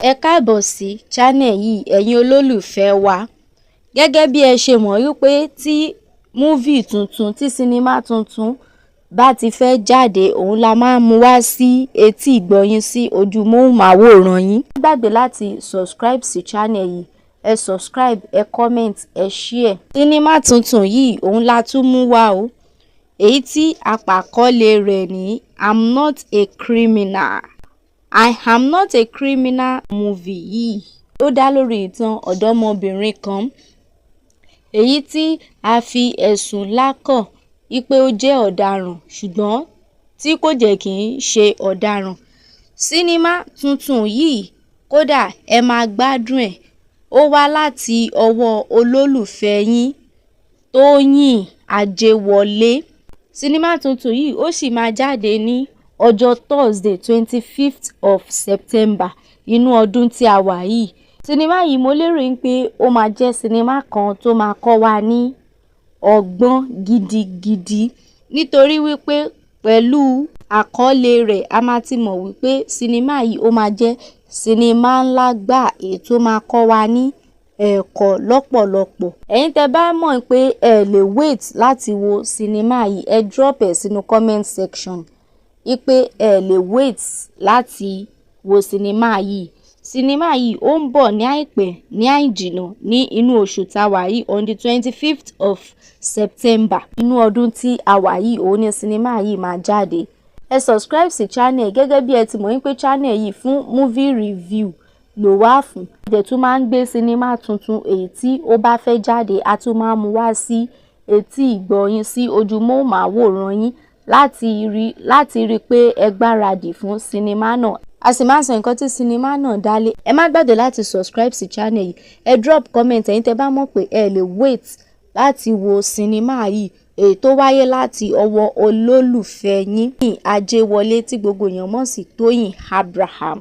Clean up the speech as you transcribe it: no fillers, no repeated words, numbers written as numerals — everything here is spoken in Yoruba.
Ẹ káàbọ̀ sí channel yìí, ẹ̀yin olólùfẹ́ wa. Gẹ́gẹ́ bí ẹ ṣe mọ̀ wípé tí movie tuntun, tí sinimá tuntun bá ti fẹ́ jáde, òun la máa ń mú wá sí etí ìgbọ̀yín, sí ojú móhùnmáwòrán yín. Má gbàgbé láti subscribe sí channel yìí. Ẹ subscribe, ẹ comment, ẹ share. Sinimá tuntun yìí, òun la tún mú wá o, èyí tí àpàkọ́lé rẹ̀ ní "I'm Not a Criminal". "I Am Not a Criminal" movie yìí, ó dá lórí ìtàn ọ̀dọ́mọbìnrin kan èyí tí a fi ẹ̀sùn ńlá kàn wípé ó jẹ́ ọ̀daràn, ṣùgbọ́n tí kò jẹ́ kì í ṣe ọ̀daràn. Sinimá tuntun yìí, kódà, ẹ máa gbádùn ẹ̀. Ó wá láti ọwọ́ olólùfẹ́ yín, Tóyìn Ajẹ́wọlé. Sinimá tuntun yìí, ó sì máa jáde ní ọjọ́ Thursday, 25th of September inú ọdún tí a wà yìí. Sinimá yìí, mo lérò pé ó máa jẹ́ sinimá kan tó máa kọ́ wa ní ọgbọ́n gidigidi, nítorí wípé pẹ̀lú àkọlé rẹ̀, a máa ti mọ̀ wípé sinimá yìí, ó máa jẹ́ sinimá ńlá gbáà, èyí tó máa kọ́ wa ní ẹ̀kọ́ lọ́pọ̀lọpọ̀. Ẹ̀yin tẹ́ bá mọ̀ pé ẹ lè wait láti wo sinimá yìí, ẹ drop ẹ̀ sínú comment section wípé ẹ lè wait láti wo sinimá yìí. Sinimá yìí, ó ń bọ̀ ní àìpẹ́ ní àìjìnà ní inú oṣù tá a wà yìí. On the 25th of September inú ọdún tí a wà yìí, òun ni sinimá yìí máa jáde. Ẹ subscribe sí channel. Gẹ́gẹ́ bí ẹ ti mọ̀ wípé channel yìí, fún movie review ló wà fún. Ẹ tún máa ń gbé sinimá tuntun èyí tí ó bá fẹ́ jáde, a tún máa mú wá sí etí ìgbọ̀yín, sí ojú móhùnmáwòrán yín, láti rí pé ẹ gbáradì fún sinimá náà. A sì máa ń sọ nǹkan tí sinimá náà dálé. Ẹ má gbàgbé láti subscribe sí channel yìí. Ẹ drop comment, ẹ̀yin tẹ́ bá mọ̀ pé ẹ lè wait láti wo sinimá yìí, èyí tó wáyé láti ọwọ́ olólùfẹ́ yín Ajéwọlé, tí gbogbo èèyàn mọ̀ sí Tóyìn Abraham.